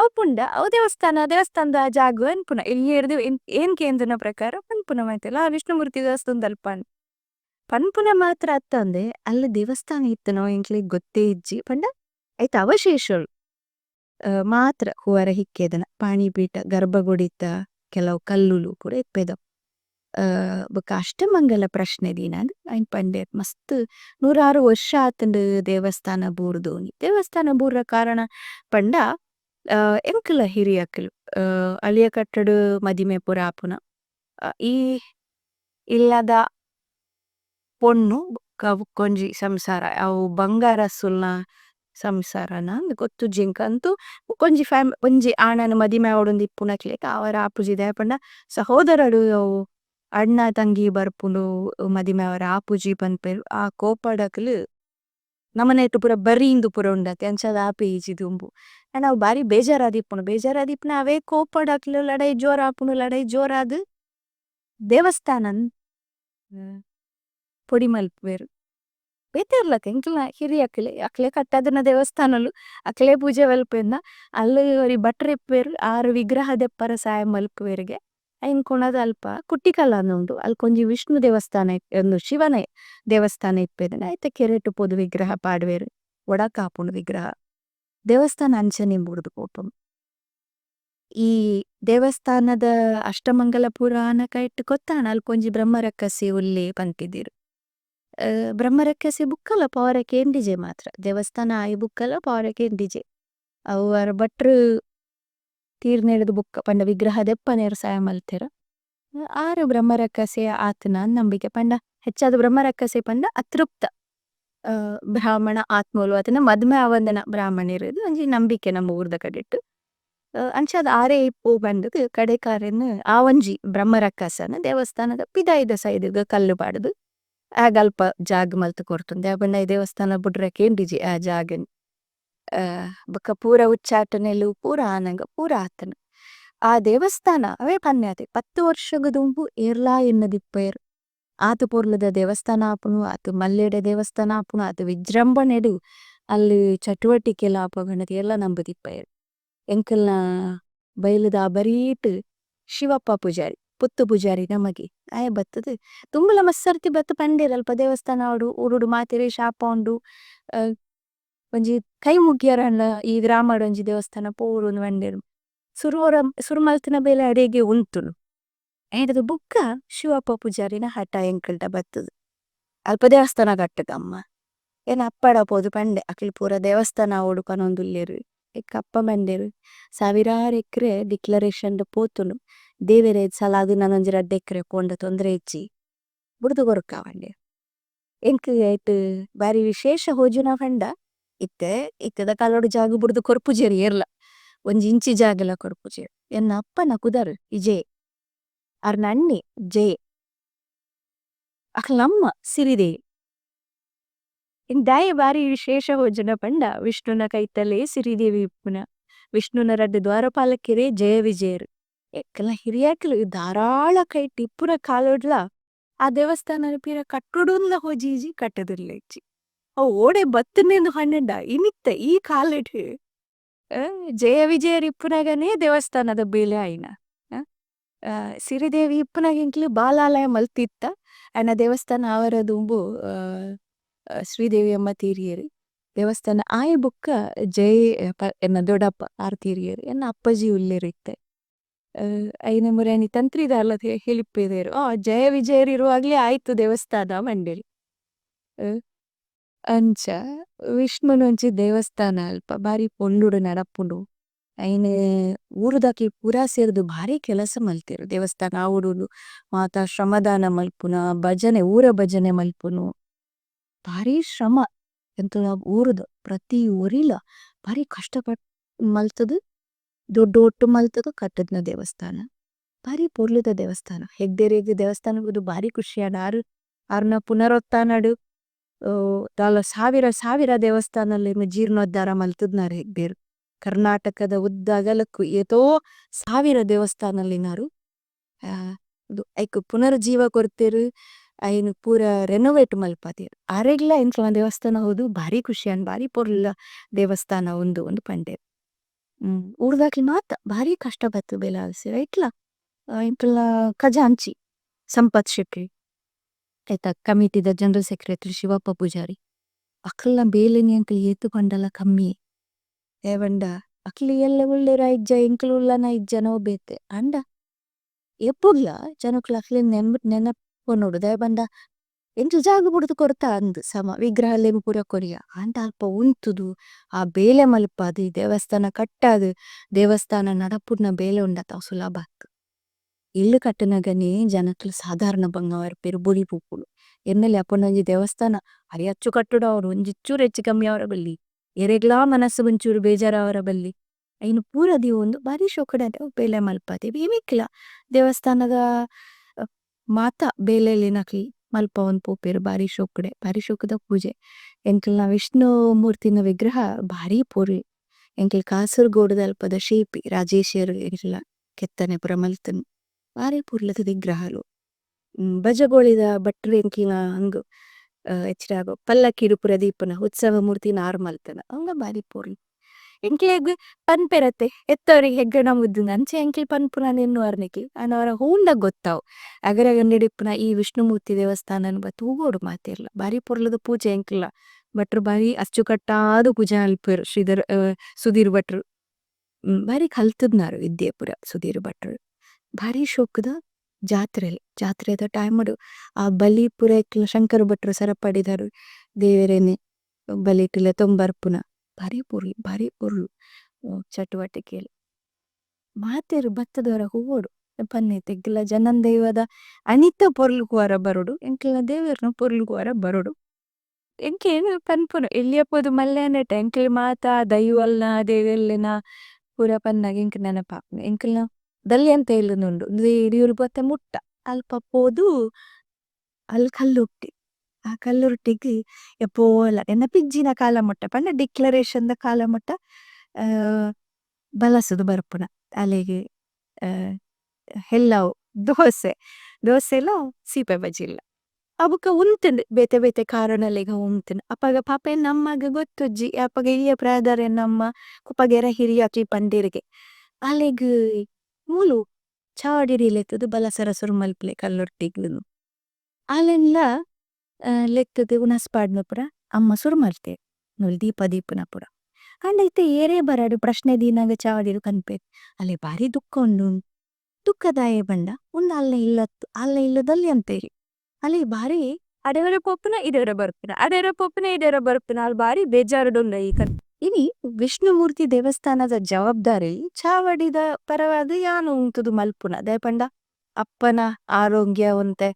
Speaker 1: അപുന്ദ അവു ദേവസ്തന ദേവസ്തനദ ജാഗു അന്പുന। ഏല്ലിയേര്ദു ഏന്കേന്ദുന പ്രകര അന്പുന മൈതേല। വിശ്നുമുര്തി ദേവസ്തനദ അല്പനു। പന്പുന മാത്ര അത്തന്ദേ അല്ല ദേവസ്തന ഇത്തനോ ഏന്കില ഗോത്തേ ഇജ്ജി। പന്ദ ഐഥ അവശേശോലു। മാത്ര ഹുവര ഹിക്കേദന। പാനി പീത ഗര്ഭഗുദിത്ത കേലൌ കല്ലുലു പുര ഇപ്പേദ। ഭുക്ക അശ്തമന്ഗല പ്രശ്നേ ദിനന്ദു। ഐന് പന്ദേത് മസ്തു 106 വര്ഷ അത്തന്ദു ദേവസ്തന ബൂര്ദോനി। ദേവസ്തന ബൂര്ര കരന പന്ദ ഏന്കില ഹിരിയകിലു। അലിയ കത്തദു മദിമേ പുര അപുന। ഇ ഇല്ലദ പോന്നു കവുകോന്ജി സമ്സര। അവു ബന്ഗരസുല്ന സമ്സരന। ഗോത്തു ജിന്കന്തു। ഉകോന്ജി ഫമ്, ഉന്ജി ആനന മദിമേ ഓദുന്ദി ഇപ്പുനകിലേക। അവര അപുജി ദയപന്ദ। സഹോദരദു അദ്ന തന്ഗി ബര്പുന്ദു മദിമേ അവര അപുജി പന്പേരു। ആ കോപദകിലു നമനേതു പുര ബരീന്ദു പുര ഉന്ദതി। അന്ഛ ദാപേ ഇജിദുമ്ബു। അന ബരി ബേജരദി ഇപ്പുനു। ഭേജരദി ഇപ്പുന അവേ കോപദകിലു ലദൈ ജോര അപുനു ലദൈ ജോരദു। ദേവസ്തനന് പോദിമല്പേരു। പേതേര്ലക് ഏന്കില ഹിരിയകിലു। അക്ലേ കത്തദന ദേവസ്തനലു। അക്ലേ പൂജവല്പേന। അല്ലു ഓരി ബത്രേപ്പേരു। ആരു വിഗ്രഹദേപ്പര സായമല്പേരുഗേ। ഐന് കോനദല്പ കുത്തികലനുന്ദു। അല്കോന്ജി വിശ്നു ദേവസ്തന ശിവന ദേവസ്തന ഇപ്പേദന। ഐഥ കേരേതു പോദു വിഗ്രഹ പദ്വേരു। വദകപുനു വിഗ്രഹ। ദേവസ്തന അന്ഛനേമ് ബുരുദു പോപുനു। ഇ ദേവസ്തനദ അശ്തമന്ഗല പുരന കൈത്തു കോഥന। അല്കോന്ജി ബ്രഹ്മരക്കസി ഉല്ലി പന്പിദിരു। ബ്രഹ്മരക്കസി ബുക്കല പവരകേ ഇന്ദിജേ മാത്ര। ദേവസ്തന അയ ബുക്കല പവരകേ ഇന്ദിജേ। അവു അര ബത്രു। ഥീര്നേദു ബുക്ക പന്ദ വിഗ്രഹ ദേപ്പനേരു സയമല്തേരു। ആരു ബ്രഹ്മരക്കസേ ആഥന നമ്ബികേ പന്ദ ഹേഛ്ഛദു ബ്രഹ്മരക്കസേ പന്ദ അത്രുപ്ത ബ്രഹ്മന ആത്മോലു ആഥന മദ്മേ അവന്ദന ബ്രഹ്മനേരു അന്ജി നമ്ബികേ നമ ഊര്ദ കദേത്തു। അന്ഛദു ആരേ ഇപ്പു പന്ദുദു കദേകരേനു അവന്ജി ബ്രഹ്മരക്കസന ദേവസ്തനദ പിദൈദ സൈദുഗ കല്ലുപദുദു അഗല്പ ജാഗ്മല്തു കോര്ഥുന്ദേ। അബന്ദ ദേവസ്തന ബുദ്രകേന്ദിജി അ ജാഗന്। ഭുക്ക പൂര ഉത്ഛതനേലു, പൂര ആനന്ഗ, പൂര ആഥന। അ ദേവസ്തന അവേ പന്യതേ പത്തു വര്സഗുദുമ്ബു ഏര്ല ഏന്നദിപ്പേരു। ആഥു പോര്ലുദ ദേവസ്തന അപുനു, ആഥു മല്ലേദ ദേവസ്തന അപുനു, ആഥു വിജ്രമ്ബനേദു അല്ലു ഛത്വതികേല അപഗനദി ഏര്ല നമ്ബുദിപ്പേരു। ഏന്കല്ന ബൈലുദ ബരീതു ശിവപ്പ പുജരി, പുത്തു പുജരി നമഗി। അയ ബത്ഥുദു തുമ്ബുല മസ്സര്ഥി ബത്ഥു പന്ദേരല്പ ദേവസ്തന ഓദു ഉരുദു മാതിരേ ശപോന്ദു। വന്ജി കൈമുഗ്യരന ഇ ഗ്രമദോന്ജി ദേവസ്തന പോരുനു വന്ദേരു। സുരുമല്തിന ബേല അദേഗേ ഉന്തുനു। ഐദദു ബുക്ക ശിവപ്പ പുജരിന ഹത ഏന്കല്ദ ബത്ഥുദു। അല്പ ദേവസ്തന കത്തകമ്മ। ഏന അപ്പദ പോദു പന്ദേ അകില് പൂര ദേവസ്തന ഓദു പനോന്ദുല്ലേരു। ഏക്ക അപ്പ മന്ദേരു। സവിരരേക്രേ ദേച്ലരതിഓന്ദ പോതുനു। ദേവേരേ സലദു നനന്ജിര ദേക്രേ പോന്ദ തോന്ദ്രേജി। ഭുരുദു കോരുക്ക വന്ദേരു। ഏന്കു ഐതു ബരി വിശേശ ഹോജുന വന്ദ। ഇത്തേ ഇത്തേദ കലോദു ജാഗു ബുരുദു കോരുപുജേരി ഏര്ല। വന്ജി ഇന്ഛി ജാഗുല കോരുപുജേരി। ഏന്ന അപ്പ നകുദരു വിജയ്। അര്നന്നി ജയ്। അക്ലമ്മ സിരിദേ। ഇന്ദയ ബരി വിശേശ ഹോജുന പന്ദ। വിശ്നുന കൈതലേ സിരിദേവി ഇപ്പുന। വിശ്നുന രദ്ദ ദ്വരപലകിരേ ജയ വിജേരു। ഏക്കല ഹിരിയകിലു ധരല കൈതി ഇപ്പുന കലോദ്ല। അ ദേവസ്തന പിര കത്തുദുന്ല ഹോജിജി കത്തദുന്ലേജി। ഓ ഓദേ ബത്ഥുനേന്ദു ഹനന്ദ ഇനിഥ ഇ കലദു। ജയ വിജേരു ഇപ്പുന ഗനേ ദേവസ്തന ദ ബേല ഐന। സിരിദേവി ഇപ്പുന ഗേന്കിലു ബലലയ മല്തിത്ത। അന ദേവസ്തന അവരദുമ്ബു ശ്രീദേവി അമ്മ തീരിയേരു। ദേവസ്തന ആയ ബുക്ക ജയ ഏന്ന ദോദപ്പ ആര് തീരിയേരു। ഏന്ന അപ്പജി ഉല്ലേരു ഇത്തേ। ഐന മുരനി തന്ത്രിദലഥേ ഹേലിപ്പേദേരു। ഓ ജയ വിജേരു ഇരുവഗ്ലേ ആയിഥു ദേവസ്തന മന്ദേരു। അന്ഛ വിശ്നുനോന്ജി ദേവസ്തന അല്പ ബരി പോല്ലുദു നദപ്പുനു। ഐന ഊരുദകില് പുരസേരുദു ബരി കേലസ മല്തേരു। ദേവസ്തന അവരുദു മാത ശ്രമദന മല്പുന ഭജനേ ഊര ഭജനേ മല്പുനു। ഭരി ശ്രമ ഏന്തുല ഊരുദു പ്രതി ഊരില ബരി കസ്തപത് മല്ഥുദു। ദോദോത്തു മല്ഥുദു കത്തദ്ന ദേവസ്തന। ഭരി പോല്ലുദ ദേവസ്തന। ഹേഗ്ദേരേഗു ദേവസ്തന ബുദു ബരി കുശിയന അരു। അരുന പുനരോത്ഥനദു। ദല സവിര സവിര ദേവസ്തന ലേമേ ജീര്നോദ്ദര മല്ഥുദ്നരു ഹേഗ്ദേരു। കര്നതകദ ഉദ്ദഗലകു ഏതോ സവിര ദേവസ്തന ലേനരു। ഐകു പുനര്ജീവ കോര്തേരു। ഐനു പുര രേനോവതേ മല്പതേരു। അരേഗ്ല ഏന്ക്ലന ദേവസ്തന ഹോദു ബരി കുശിയന ബരി പോല്ലുദ ദേവസ്തന ഉന്ദു ഉന്ദു പന്ദേരു। ഊരുദകില് മാത ബരി കസ്തപത്തു ബേലവസി രൈത്ല। ഏന്ക്ലന ഖജാന്ഛി സമ്പഥ് ശേത്രി। ഏത ചോമ്മിത്തീ ദ ഗേനേരല് സേച്രേതര്യ് ശിവപ്പ പൂജരി। അക്ലന ബേലേനി ഏന്ക്ലി ഏഥു പന്ദല കമ്മി। ഏവന്ദ അക്ലി ഏല്ല ഉല്ലേര ഇജ്ജ ഏന്ക്ലു ഉല്ലന ഇജ്ജ നോബേതേ। അന്ദ ഏപ്പുഗ്ല ജനകുല അക്ലി നേന പോനോദു। ദേവന്ദ ഏന്ക്ലു ജാഗു ബുദുദു കോര്ത അന്ദു സമ വിഗ്രഹലേമു പുര കോരിയ। അന്ദ അല്പ ഉന്ഥുദു അ ബേലേ മല്പദി ദേവസ്തന കത്തദു। ദേവസ്തന നദപുദ്ന ബേലേ ഉന്ദത സുലഭത്തു। ഇല്ലു കത്തനഗനേ ജനകുല സദര്ന ബന്ഗവര പേരു ബുദിപുപുലു। ഏന്നേലേ അപോനന്ജി ദേവസ്തന അരിയഛു കത്തുദവരു ഉന്ജിഛുരേഛി കമ്മിയവരബല്ലി। ഏരേഗ്ല മനസു ഉന്ഛുരു ബേജരവരബല്ലി। ഐനു പുര ദിവുന്ദു ബരി ശോകദന്ദ ബേലേ മല്പദി। വേമിക്ല ദേവസ്തനദ മാത ബേലേ ലേനക്ലി മല്പവന്പു പേരു ബരി ശോകദ। ബരി ശോകദ പൂജേ। ഏന്ക്ലന വിശ്നു മുര്തിന വിഗ്രഹ ബരി പോരു। ഏന്ക്ലു കാസുര് ഗോദുദല്പദ ശില്പി രജേശേരു ഏന്ക്ല കേത്തനേ പുരമല്ഥുന്। ബരി പോരുലദ വിഗ്രഹലു। ഭജഗോലിദ ബത്രു ഏന്ക്ലിന അന്ഗു ഏഛ്രഗു। പല്ലകിദു പുരദിപുന ഉത്സവ മുര്തിന അരുമല്ഥുന। അന്ഗ ബരി പോരുലു। ഏന്ക്ലേഗു പന്പേരതേ। ഏത്തോരി ഹേഗ്ഗന മുദ്ദുന। അന്ഛേ ഏന്ക്ലു പന്പുന നേന്നു അര്നികി। അനവര ഹോന്ദ ഗോത്തവു। അഗരഗന്ദിദിപുന ഇ വിശ്നു മുര്തി ദേവസ്തനനു ബത്തു ഉഗോദു മാതേര്ല। ബരി പോരുലദ പൂജേ ഏന്ക്ല। ഭത്രു ബരി അഛുകത്താദു പൂജേ അല്പേരു। ശ്രീധര് സുധിര് ബത്രു। ബരി കല്ഥുദ്നരു വിദ്യേപുര സുധിര് ബത്രു। ബരി ശോകദ ജത്രേലേ। ജത്രേദ തിമേദു। അ ബലി പുരേക്ല ശന്കര ബത്രു സരപദിദരു। ദേവേരേനേ ബലിതില തോമ്ബര്പുന। ബരി പോരുലു ബരി പോരുലു। ഛത്വതികേലേ। മാതേരു ബത്തദോര ഹുവോദു പന്നേതേ ഏഗ്ല ജനന്ദൈവദ അനിഥ പോര്ലുകുവര ബരോദു ഏന്ക്ലേന ദേവേര്ന പോര്ലുകുവര ബരോദു। ഏന്കേനു പന്പുനു ഏലിഅപോദു മല്ലേനേതേ ഏന്ക്ലേ മാത ദൈവല്ന ദേവേര്ലേന പുര പന്നഗ ഏന്ക്ലേന പപ്നു। ഏന്ക്ലേന ദല്യന്ത ഇലുനുന്ദു ഇദിയുരുപത മുത്ത। അല്പ പോദു അല് കല്ലുര്തി അ കല്ലുര്തിഗി ഏപോല ഏന്ന പിജ്ജിന കാല മുത്ത പന്ന ദേച്ലരതിഓന്ദ കാല മുത്ത ബലസുദു ബര്പുന। അലേഗേ ഹേല്ലവു ദോസേ ദോസേല സീപേ ബജില। അബുക ഉന്ഥിന്ദു ബേതേ ബേതേ കരനലേഗ ഉന്ഥിന്ദു। അപഗ പപേ നമ്മഗ ഗോഥുജി അപഗ ഇലിഅ പ്രയദരേ നമ്മ കുപഗേര ഹിരിയക്ലി പന്ദേരിഗേ। അലേഗേ മുലു ഛവദിദി ലേഥുദു ബലസര സുരുമല്പിലേ കല്ലുര്തിഗി। അലേന്ല ലേഥുദു ഉനസ്പദ്നപുര അമ്മ സുരുമല്തേ നുല് ദീപ ദീപനപുര। അന്ദ ഇഥേ ഏരേ ബരദു പ്രശ്നേ ദീനഗ ഛവദിദു കന്പേ। അലേ ബരി ദുക്കോന്ദു ദുക്കദയ ബന്ദ ഉന്ദ അല്ല ഇല്ലഥു അല്ല ഇല്ലു ദല്യന്ത ഇലു। അലേ ബരി അദേവര പോപുന ഇദേവര ബര്പുന അദേവര പോപുന ഇദേവര ബര്പുന അല ബരി ബേജരുദുന്ദ ഇകന്। ഇനി വിശ്നുമുര്തി ദേവസ്തനദ ജവബ്ദരി ഛവദിദ പരവദു യാനു ഉന്ഥുദു മല്പുന। ദയപന്ദ അപ്പന അരോഗ്യ ഉന്ഥേ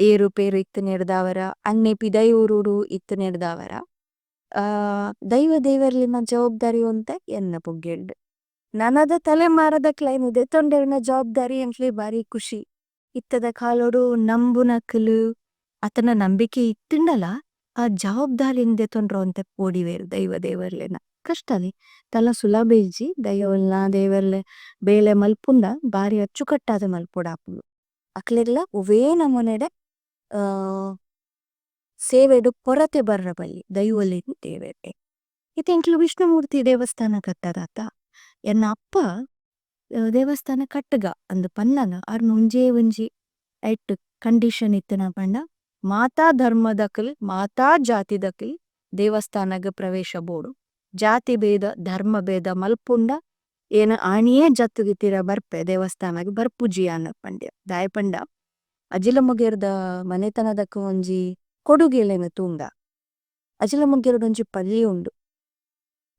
Speaker 1: ഏരു പേരു ഇത്തു നേദദവര അന്നേ പിദൈ ഉരുദു ഇത്തു നേദദവര। ദൈവ ദേവർലിന ജവബ്ദരി ഉന്ഥേ ഏന്ന പുഗേല്ദു। നനദ തലേമരദ ക്ലൈനു ദേഥോന്ദേരിന ജവബ്ദരി ഏന്ക്ലേ ബരി കുശി। ഇത്തദ കലോദു നമ്ബുനകുലു അഥന നമ്ബികേ ഇത്ഥിന്ദല അ ജവബ്ദരി ദേഥോന്ദ്ര ഉന്ഥേ പോദിവേരു ദൈവ ദേവർലിന। കശ്തനേ തല സുലഭേജി ദൈവല ദേവർല ബേലേ മല്പുന്ദ ബരി അഛുകത്തദ മല്പുദ। അക്ലേഗ്ല ഉവേ നമോനേദ സേവേദു പോരതേ ബര്രബലി ദൈവലേനു ദേവേരേ। ഇഥേ ഏന്ക്ലേ വിശ്നുമുര്തി ദേവസ്തന കത്തദത। ഏന്ന അപ്പ ദേവസ്തന കത്തുഗ അന്ദു പന്നന അര്നു ഉന്ജേ ഉന്ജി ഐത്തു ചോന്ദിതിഓന് ഇത്തന പന്ന മാത ധര്മദകല് മാത ജഥിദകല് ദേവസ്തനഗ പ്രവേശ ബോദു। ജഥി ബേദ ധര്മ ബേദ മല്പുന്ദ ഏന ആനിയേ ജഥുഗിതിര ബര്പേ ദേവസ്തനഗ ബര്പുജിയന പന്ദിയ। ദയപന്ദ അജില മുഗേര്ദ മനേതനദക ഉന്ജി കോദുഗേലേന തുന്ദ। അജില മുഗേര്ദ ഉന്ജി പല്ലി ഉന്ദു।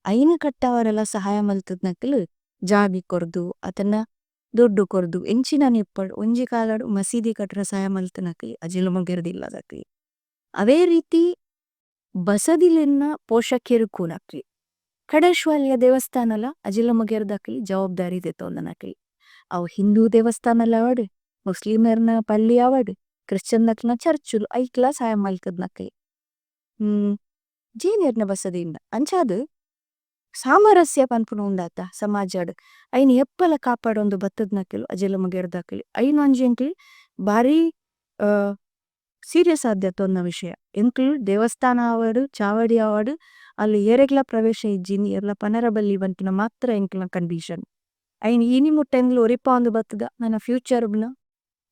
Speaker 1: ഐന കത്തവരല സഹയമല്ഥുദ്നകലു ജാഗി കോര്ദു അഥന ദോദ്ദു കോര്ദു ഏന്ഛിന നിപ്പദു ഉന്ജി കലദു മസിദി കത്ര സഹയമല്ഥുനകലു അജില മുഗേര്ദ ഇല്ലദകലു। അവേ രീഥി ബസദിലേന പോശകേരുകുനകലു। കദേശ്വലിയ ദേവസ്തനല അജില മുഗേര്ദകലു ജവബ്ദരി ദേഥോന്ദനകലു। അവു ഹിന്ദു ദേവസ്തനല അവദു, മുസ്ലിമേര്ന പല്ലി അവദു, ഛ്ഹ്രിസ്തിഅനക്ലന ഛുര്ഛുലു ഐക്ല സഹയമല്ഥുദ്നകലു। ജേനേര്ന ബസദിന। അന്ഛാദു സമരസ്യ പന്പുനു ഉന്ദാഥ സമജദു। ഐന ഏപ്പല കപദോന്ദു ബത്തദ്നകലു അജില മുഗേര്ദകലു। ഐന അന്ജേന്കലു ബരി സേരിഓഉസ് ആദ്യഥോന്ന വിശയ। ഏന്കലു ദേവസ്തന അവദു, ഛവദി അവദു, അല്ലു ഏരേഗ്ല പ്രവേശ ഇജ്ജിനി, ഏര്ല പനരബല്ലി വന്പിന മത്ര ഏന്കലന ചോന്ദിതിഓന്। ഐന ഇനി മുത്ത ഏന്കലു ഒരിപന്ദു ബത്തദ, നന ഫുതുരേബ്ന।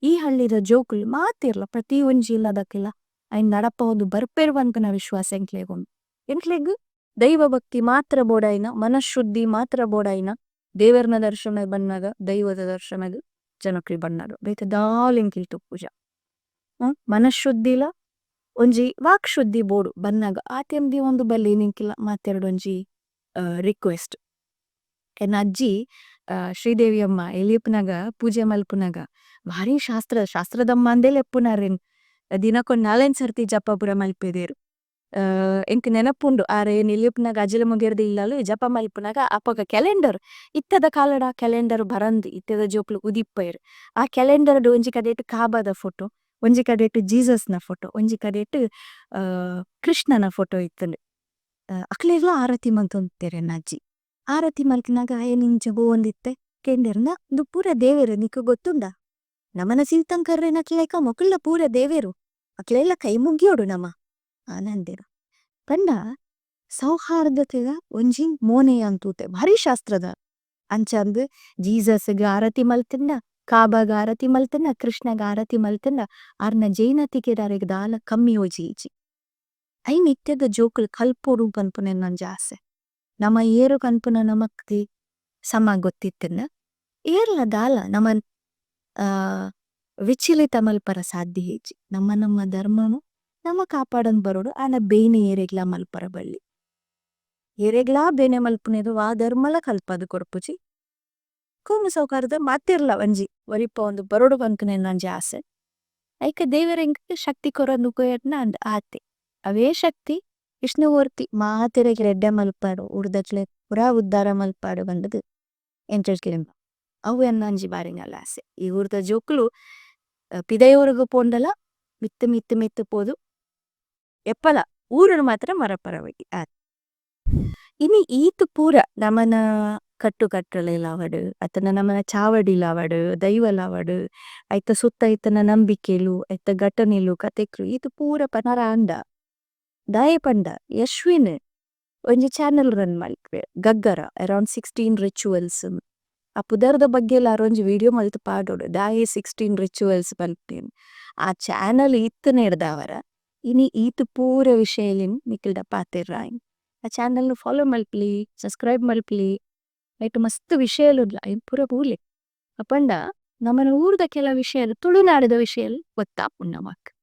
Speaker 1: ഇ ഹല്ലിദ ജോകുലു മാതിര്ല പ്രതി ഉന്ജി ഇല്ലദകല। ഐന നദപവന്ദു ബര്പേരു വന്പിന വിശ്വസ ഏന്കലേഗുന്। ഏന്കലേഗു ദൈവ ഭക്തി മാത്ര ബോദൈന, മനശുദ്ധി മാത്ര ബോദൈന, ദേവേര്ന ദര്ശന ബന്നഗ, ദൈവദ ദര്ശനഗ, ജനക്ലി ബന്നഗ। ഭേഥ ദാല് ഏന്കേലു തുപുജ। മനശുദ്ധില ഉന്ജി വക്ശുദ്ധി ബോദു ബന്നഗ। ആതേമ് ദിവന്ദു ബല്ലി ഏന്കേല മാതിര്ദു ഉന്ജി രേകുഏസ്ത്। ഏന്ന അജ്ജി ശ്രീദേവി അമ്മ ഏലിപുനഗ, പൂജ മല്പുനഗ, ഭാരി ശസ്ത്ര, ശസ്ത്രദമ്മ അന്ദേലേ ഏപ്പുനരേന്। ദിനകോ നലേന് സര്ഥി ജപപുര മല്പേദേരു। ഏന്കേ നേനപുന്ദു, ആരേ ഏലിപുനഗ അജില മുഗേര്ദി ഇല്ലലു, ജപ മല്പുനഗ അപഗ ചലേന്ദര്। ഇഥേദ കലദ ചലേന്ദര് ബരന്ദി, ഇഥേദ ജോകുലു ഉദിപ്പയരു। അ ചലേന്ദര്ദു ഉന്ജി കദേതു കബദ ഫോതോ, ഉന്ജി കദേതു ജേസുസ്ന ഫോതോ, ഉന്ജി കദേതു ക്രിശ്നന ഫോതോ ഇത്ഥിനു। അക്ലേഗ്ല ആരതി മന്ഥോന്ഥേരേ നജ്ജി। ആരതി മല്പുനഗ അയ നിന്ഛ ബോവന്ദിത്തേ, കേന്ദേര്ന ഉന്ദു പുര ദേവേരു നികു ഗോഥുന്ദ। നമന സീതന്കര്രേന അക്ലേക മോകുല പുര ദേവേരു। അക്ലേല കൈമുഗ്യോദു നമ। ആനന്ദേര। പന്ദ സൌഹര്ദതേഗ ഉന്ജി മോനേയന്തുതേ। ഭാരി ശസ്ത്രദ। അന്ഛന്ദു ജേസുസ്ഗ ആരതി മല്ഥിന, കബഗ ആരതി മല്ഥിന, ക്രിശ്നഗ ആരതി മല്ഥിന, അര്ന ജേനതികേദരേഗ ദാല കമ്മിയോജി। ഐന ഇഥേദ ജോകുലു കല്പോദു പന്പുനേ നന്ജാസേ। നമ ഏരു കന്പുന നമക്തി സമഗോഥിഥിന। ഏര്ല ദാല നമന് വിഛിലിത മല്പര സാധ്യേജി। നമ നമ ധര്മനു നമ കാപദന് ബരോദു അന ബേനേ ഏരേഗ്ല മല്പര ബല്ലി। ഏരേഗ്ല ബേനേ മല്പുനേദു വ ധര്മല കല്പദു കോര്പുജി। ಕೋಮು ಸೌಕರ್ದ ಮತೆರ್ಲ വന്ജി വരിപവന്ദു ബരോദു പന്പുന ഏന്ന ആസേ। ഐക ദേവരേന്കു ശക്തി കോരന്ദു കോയേദ്ന അന്ദ് ആതേ। അവേ ശക്തി വിഷ്ണുമൂര്തി മാതിരേഗേ രേദ്ദ മല്പദു ഉര്ദക്ലേ പുര ഉദ്ദര മല്പദു ബന്ദുദു ഏന്ത്രേദ്കിരിമ്। അവു ഏന്ന അന്ജി ബരിന്ഗല ആസേ। ഇ ഉര്ദ ജോകുലു പിദയോരുഗു പോന്ദല മിത്തു മിത്തു മിത്തു പോദു। ഏപ്പല ഊരുനു മാത്ര മരപരവദി ആതേ। ഇനി ഈഥു പൂര നമന കത്തു കത്തലേ ലവദു, അഥന നമന ഛവദി ലവദു, ദൈവ ലവദു, ഐഥ സുത്ത ഐഥന നമ്ബികേലു, ഐഥ ഗതനേലു, കതേക്ലു, ഈഥു പൂര പനര അന്ദ। ദയപന്ദ, യശ്വിനു, ഉന്ജി ഛന്നേല് രുന് മല്പേ, ഗഗ്ഗര, അരോഉന്ദ് 16 രിതുഅല്സ്। അപുദര്ദ ബഗ്ഗേല അരോന്ജി വിദേഓ മല്ഥു പദോദു, ദയ 16 രിതുഅല്സ് പന്പേനു। അ ഛന്നേല് ഈഥു നേദവര, ഇനി ഈഥു പൂര വിശയലിന് നികില്ദ പതിരയന്। അ ഛന്നേല്നു ഫോല്ലോവ് മല്പേലി, സുബ്സ്ച്രിബേ മല്പേലി, ഐഥ മസ്തു വിശയലുദ്ല, ഐഥ പൂര പൂലേ। അപന്ദ, നമന ഊര്ദ കേല വിശയലു, തുലുനാദുദ വിശയലു, വത്ഥപുന്നമക്।